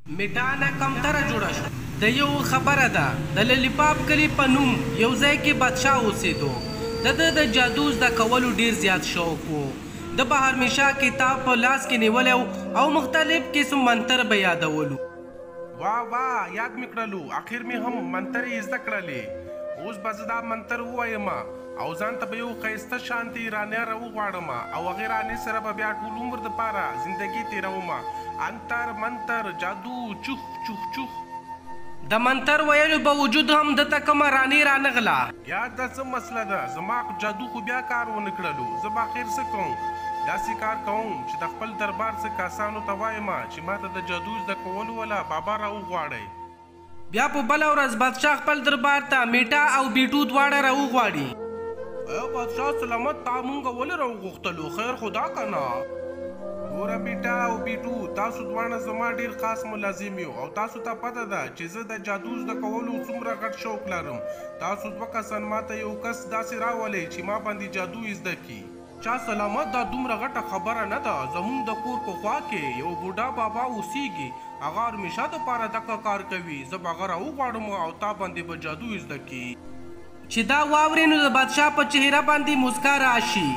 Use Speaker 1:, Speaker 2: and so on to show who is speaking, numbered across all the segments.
Speaker 1: میټا نه کمتره جوړه شوه. د یو خبره ده، د للیپاپ کلي په نوم یو ځای کې بادشاه اوسېدو. د ده د جادو زده کولو ډېر زیات شوق و. ده به هرمیشه کتاب په لاس کې نیولی و او مختلف قسم منتر به یادولو.
Speaker 2: واه واه، یاد مې کړلو، اخر مې هم منترې زده کړلې. اوس به زه دا منتر ووایم او ځان ته به یو ښایسته شانتې رانیه راوغواړم او هغې رانې سره به بیا ټول عمر دپاره زندګي تېروم. انتر منتر جادو چوخ چوخ چوخ.
Speaker 1: د منتر ویلو باوجود هم ده ته کومه رانې رانغله.
Speaker 2: یار دا څه مسله ده، زما جادو خو بیا کار ونه کړلو، زه به اخر څه کوم؟ داسې کار کوم چې د خپل دربار څه کسانو ته وایم چې ما ته د جادو زده کولو والا بابا راوغواړئ.
Speaker 1: بیا په بله ورځ بادشاه خپل دربار ته میټا او بیټو دواړه راوغواړي.
Speaker 2: ای بادشاه سلامت، تا مونږ ولې راوغوښتلو؟ خیر خو دا که نه؟ ګوره بیټا او بیټو، تاسو دواړه زما ډېر خاص ملازم یو او تاسو ته پته ده چې زه د جادو زده کولو څومره غټ شوق لرم. تاسو دوه کسان ما ته یو کس داسې راولئ چې ما باندې جادو زده کړي. چا سلامت، دا دومره غټه خبره نه ده. زمونږ د کور په خوا کې یو بوډا بابا اوسیږي، هغه هرمیشه دپاره دغه کار کوي. زه به هغه راوغواړم او تا باندې به جادو زده کړي.
Speaker 1: چې دا واوري نو د بادشاه په چهره باندې موسکا راشي.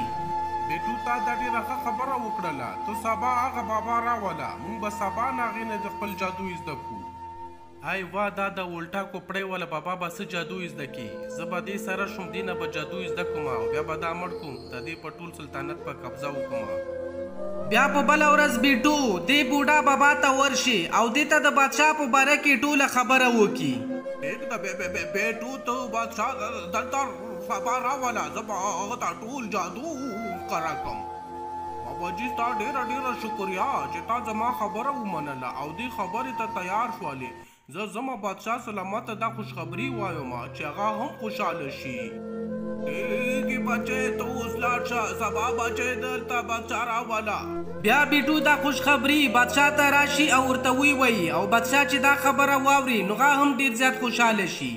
Speaker 2: بیټو، تا دا ډېره ښه خبره وکړله. ته سبا هغه بابا راوله، مونږ به سبا نه هغې نه د خپل جادو زده کړو.
Speaker 1: ای وا، دا د الټا کوپړۍ والا بابا به څه جادو زده کړي؟ زه به دې سره شم، دې نه به جادو زده کوم او بیا به دا مړ کوم، د دې په ټول سلطنت په قبضه وکړم. بیا په بله ورځ بیټو دې بوډا بابا ته ورشي او دې ته د بادشاه په باره کې ټوله خبره وکړي.
Speaker 2: ټیک ده بیټو، ته بادشاه دلته سبا راوله، زه به هغه ته ټول جادو ښکاره کړم. باباجي، ستا ډېره ډېره شکریه چې تا زما خبره ومنله او دې خبرې ته تیار شولې. زه زما بادشاه سلامت ته دا خوشخبری وایم چې هغه هم خوشحاله شي. ټیک بچې، ته اوس لاړ شه، سبا بچې دلته بادشاه راوله.
Speaker 1: بیا بیټو دا خوشخبری بادشاه ته راشي او ورته ووایي او بادشاه چې دا خبره واوري نو هغه هم ډېر زیات خوشحاله شي.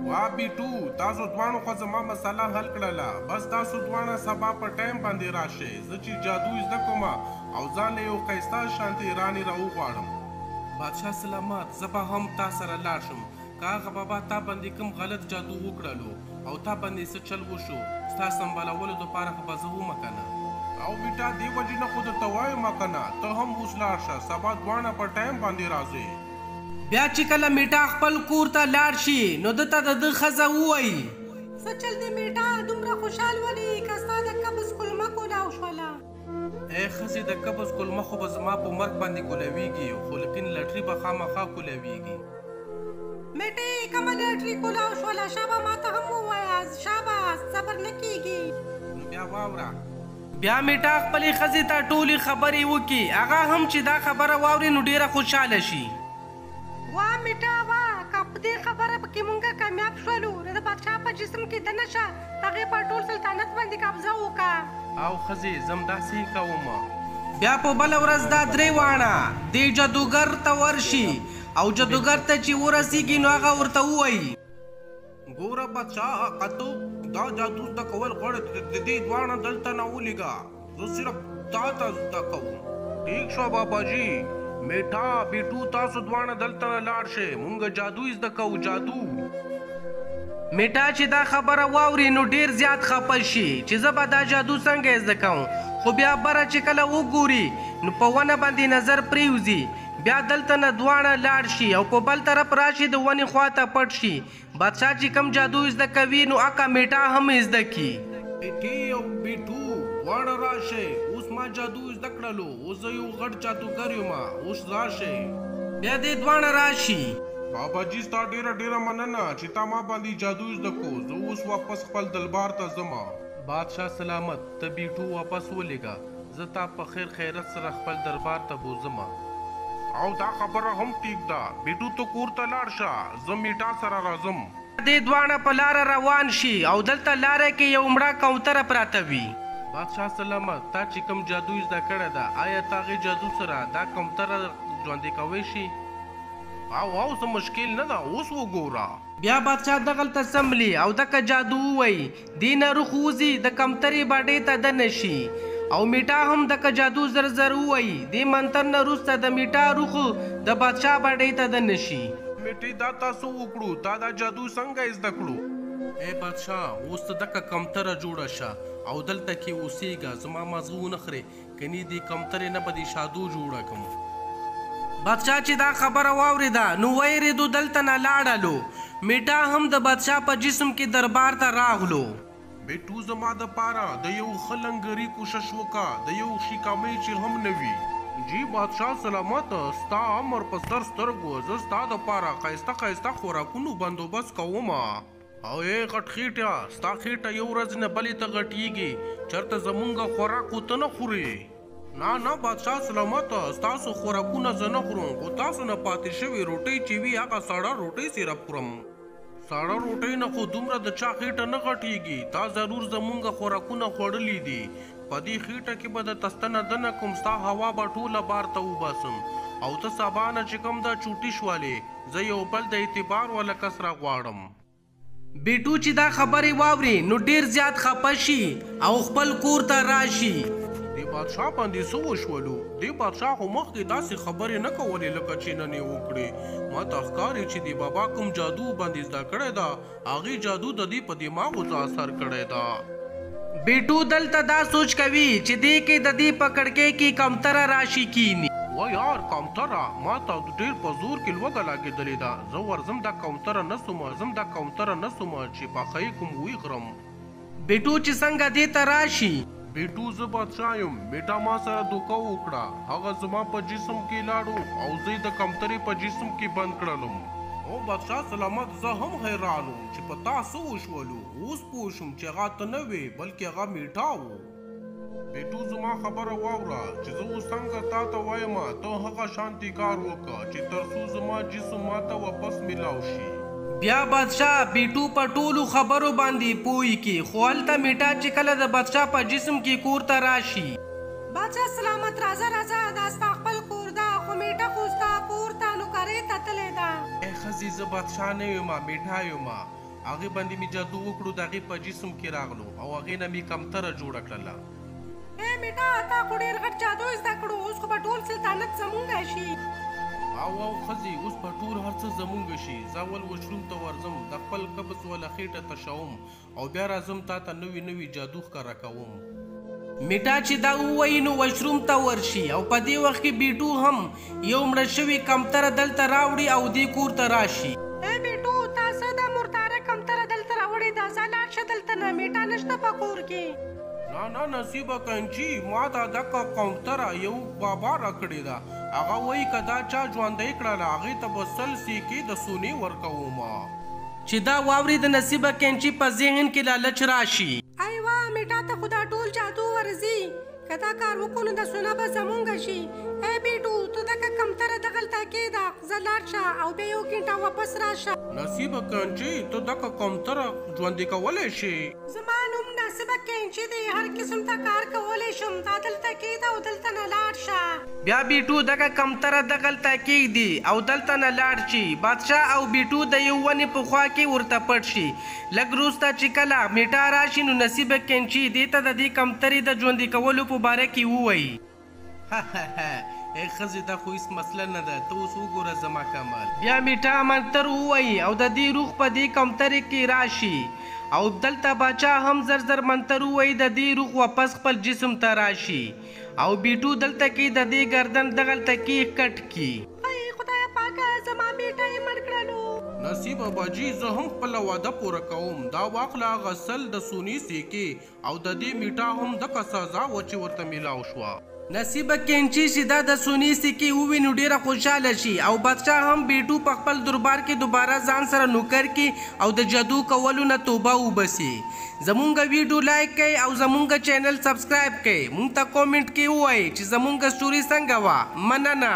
Speaker 2: وا بیټو، تاسو دواړو خو زما مسله حل کړله. بس تاسو دواړه سبا په ټایم باندې راشئ، زه چې جادو زده کوم او ځان له یو ښایسته شانتې رانې راوغواړم.
Speaker 1: بادشاه سلامت، زه به هم تا سره لاړ شم. که هغه بابا تا باندې کوم غلط جادو وکړلو او تا باندې څه چل وشو، ستا سنبالولو دپاره خو به زه ومه که نه؟
Speaker 2: او بیټا، دې وجې نه خو درته وایم که نه، ته هم اوس لاړ شه، سبا دواړه په ټایم باندې راځئ.
Speaker 1: بیا چې کله میټا خپل کور ته لاړ شي نو ده ته د ده ښځه ووایي.
Speaker 3: څه چل دی میټا، دومره خوشحال ولې؟ که ستا د قبض کولمه کولاو شوله؟
Speaker 1: ای ښځې، د قبض کولمه خو به زما په مرګ باندې کولاویږي، خو لیکن لټري به خامخا کولاویږي.
Speaker 3: میټې، کومه لټري کولاو شوله؟ شابه ما ته هم ووایه، شابه، صبر نه کیږي.
Speaker 1: نو بیا واوره. بیا میټا خپلې ښځې ته ټولې خبرې وکړي. هغه هم چې دا خبره واوري نو ډېره خوشحاله شي.
Speaker 3: وا میټا وا، که په دې خبره کې مونږ کامیاب شولو نو د بادشاه په جسم کې دننه شه، د هغې په ټول سلطنت باندې قبضه وکړه.
Speaker 1: او ښځې، زه همداسې کوم. بیا په بله ورځ دا درې واړه دې جادوګر ته ورشي او جادوګر ته چې ورسیږي نو هغه ورته ووایي.
Speaker 2: ګوره بادشاه، که ته دا جادو زده کول غواړې د دې دواړه دلته نه ولیږه، زه صرف تا ته زده کوم. ټیک شوه باباجي. میټا، بیټو، تاسو دواړه دلته نه لاړ شئ، مونږ جادو زده کوو، جادو.
Speaker 1: میټا چې دا خبره واوري نو ډېر زیات خفه شي چې زه به دا جادو څنګه زده کوم. خو بیا بره چې کله وګوري نو په ونه باندې نظر پرېوځي. بیا دلته نه دواړه لاړ شي او په بل طرف راشي، د ونې خواته پټ شي. بادشاه چې کوم جادو زده کوي نو اکا میټا هم زده کړي.
Speaker 2: میټې او بیټو دواړه راشئ، اوس ما جادو زده کړلو، اوس زه یو غټ جادوګر یم، اوس راشئ.
Speaker 1: بیا دې دواړه راشي.
Speaker 2: باباجي، ستا ډېره ډېره مننه چې تا ما باندې جادو زده کړو. زه اوس واپس خپل دلبار ته ځم.
Speaker 1: بادشاه سلامت، ته بیټو واپس ولیږه، زه تا په خیر خیرت سره خپل دربار ته بوځم.
Speaker 2: او دا خبره هم ټیک ده، بیټو ته کور ته لاړ شه، زه میټا سره راځم.
Speaker 1: دې دواړه په لاره روان شي او دلته لاره کې یو مړه کوتره پراته وي. بادشاه سلامت، تا چې کوم جادو زده کړی ده، آیا تا هغې جادو سره دا کوتره ژوندۍ کوی شي؟
Speaker 2: او او څه مشکل نه ده، اوس وګوره.
Speaker 1: بیا بادشاه دغلته څملي او دکه جادو ووایي، دې نه روح وځي، د کمترې باډۍ ته دننه شي او میټا هم دکه جادو زر زر ووایي. دې منتر نه وروسته د میټا روح د بادشاه باډۍ ته دننه شي.
Speaker 2: میټې دا تاسو وکړو، تا دا جادو څنګه زده کړو؟ ای بادشاه اوس ته دکه کمتره جوړه شه او دلته کې اوسېږه، زما مازغه ونه خورې، کني دې کمترې نه به دې شادو جوړه کم.
Speaker 1: بادشاه چې دا خبره واورېده نو ویرېدو، دلته نه لاړلو. میټا هم د بادشاه په جسم کې دربار ته راغلو.
Speaker 2: بیټو زما د پاره د یو ښه لنګري کوشش وکړه، د یو شیکامۍ چې هم نه وي. جی بادشاه سلامت، ستا امر په سر سترګو، زه ستا د پاره ښایسته ښایسته خوراکونو بندوبست کوم. او ای غټ خېټه، ستا خېټه یو ورځ نه بلې ته غټېږي، چېرته زمونږ خوراک خو ته نه خورې؟ نه نه بادشاه سلامت، ستاسو خوراکونه زه نه خورم، خو تاسو نه پاتې شوې روټۍ چې وي هغه ساړه روټۍ صرف خورم. ساړه روټۍ نه خو دومره د چا خېټه نه غټېږي، تا ضرور زمونږ خوراکونه خوړلي دي. په دې خېټه کې به د تستنه دنه کوم، ستا هوا به ټوله بار ته وباسم، او ته سبا نه چې کوم دا چوټي شوالې، زه یو بل د اعتبار والا کس راغواړم.
Speaker 1: بیټو چې دا خبرې واوري نو ډیر زیات خپه شي او خپل کور ته راشي.
Speaker 2: دې بادشاه باندې څه وشولو؟ دې بادشاه خو مخکې داسې خبرې نه کولې لکه چې نن یې وکړې. ما ته ښکاري چې دې بابا کوم جادو باندې زده کړی ده، هغې جادو د دې په دماغو څه اثر کړی ده.
Speaker 1: بیټو دلته دا سوچ کوي چې دې کې د دې په کړکۍ کې کمتره راشي کینی.
Speaker 2: وه یار کمتره، ما ته ډېر په زور کې لوږه لګېدلې ده، زه ورځم دا کمتره نه سوم، ځم دا کمتره نه سوم چې پخه یې کوم ویې خورم.
Speaker 1: بیټو چې څنګه دې ته راشي.
Speaker 2: بیټو زه بادشاه یم، میټا ما سره دوکه وکړه، هغه زما په جسم کې لاړو او زه یې د کمترې په جسم کې بند کړلم. او بادشاه سلامت، زه هم حیران وم چې په تا څه وشولو، اوس پوه شوم چې هغه ته نه وې بلکې هغه میټا و. بیټو زما خبره واوره چې زه اوس څنګه تا ته وایم، ته هغه شانتي کار وکړه چې تر څو زما جسم ما ته واپس میلاو شي.
Speaker 1: بیا بادشاه بیټو په ټولو خبرو باندې پوه کی، خو هلته میټا چې کله د بادشاه په جسم کې کور ته راشي.
Speaker 3: بادشاه سلامت راځه راځه، دا ستا خپل کور ده، خو میټا خو ستا کور ته نوکرۍ ته تللی ده.
Speaker 2: ای ښځې زه بادشاه نه یم، میټا یم، هغې باندې مې جادو وکړو، د هغې په جسم کې راغلو او هغې نه مې کمتره جوړه کړله.
Speaker 3: ای میټا تا خو ډېر غټ جادو زده کړو، اوس خو به ټول سلطنت زمونږ شي.
Speaker 2: او او ښځې اوس به ټول هر څه زمونږ شي. زه اول وشروم ته ورځم، د خپل قبض والا خېټه تشوم او بیا راځم تا ته نوي نوي جادو ښکاره کوم.
Speaker 1: میټا چې دا ووایي نو وشروم ته ورشي او په دې وخت کې بیټو هم یو مړه شوې کمتره دلته راوړي او دې کور ته راشي.
Speaker 3: ای بیټو تا څه دا مرداره کمتره دلته راوړې ده، ځه لاړ شه دلته نه، میټا نشته په کور کې.
Speaker 2: نه نه نصیبه کنچي، ما دا دغه کمتره یو بابا راکړې ده، هغه وایي که دا چا ژوندۍ کړله هغې ته به 100 سیکې د سونې ورکوم.
Speaker 1: چې دا واوري د نصیبه کنچي په ذهن کې لالچ راشي.
Speaker 3: ایوه میټا ته خو دا ټول جادو ورځي، که دا کار وکړو نو د سونه به زمونږ شي. ای بیټو ته دغه کمتره دغلته کېږده، ځه لاړ شه او بیا یو ګنټه واپس راشه.
Speaker 2: نصیبه کنچي ته دغه کمتره ژوندۍ کولی شې؟
Speaker 3: زما نوم نصیبه کنچي دی، هر قسم ته کار کولی شم، تا دلته کېږده او دلته نه لاړ شه.
Speaker 1: بیا بیټو دغه کمتره دغلته کېږدي او دلته نه لاړ شي. بادشاه او بیټو د یو ونې په خوا کې ورته پټ شي. لږ وروسته چې کله میټا راشي نو نصیبه کنچي دې ته د دې کمترې د ژوندي کولو په باره کې ووایي. ای ښځې دا خو هېڅ مسله نه ده، ته اوس وګوره زما کمال. بیا میټا منتر ووایي او د دې روح په دې کمترې کې راشي او دلته باچا هم زر زر منتر ووایي، د دې روح واپس خپل جسم ته راشي او بیټو دلته کې د دې ګردن دغلته کې کټ کی.
Speaker 3: ای خدای پاکه زما میټا یې مړ کړلو.
Speaker 2: نصیبه باجي زه هم خپله وعده پوره کوم، دا واخله هغه 100 د سونې سیکې او د دې میټا هم دغه سزا وه چې ورته میلاو شوه.
Speaker 1: نصیبه کینچي چې دا د سونې سکې وویني ډېره خوشحاله شي او بادشاه هم بیټو په خپل دربار کې دوباره ځان سره نوکر کړي او د جادو کولو نه توبه وباسي. زمونږ ویډیو لایک کړئ او زمونږ چینل سبسکرایب کړئ. مونږ ته کومنټ کې ووایئ چې زمونږ سټوري څنګه وه. مننه.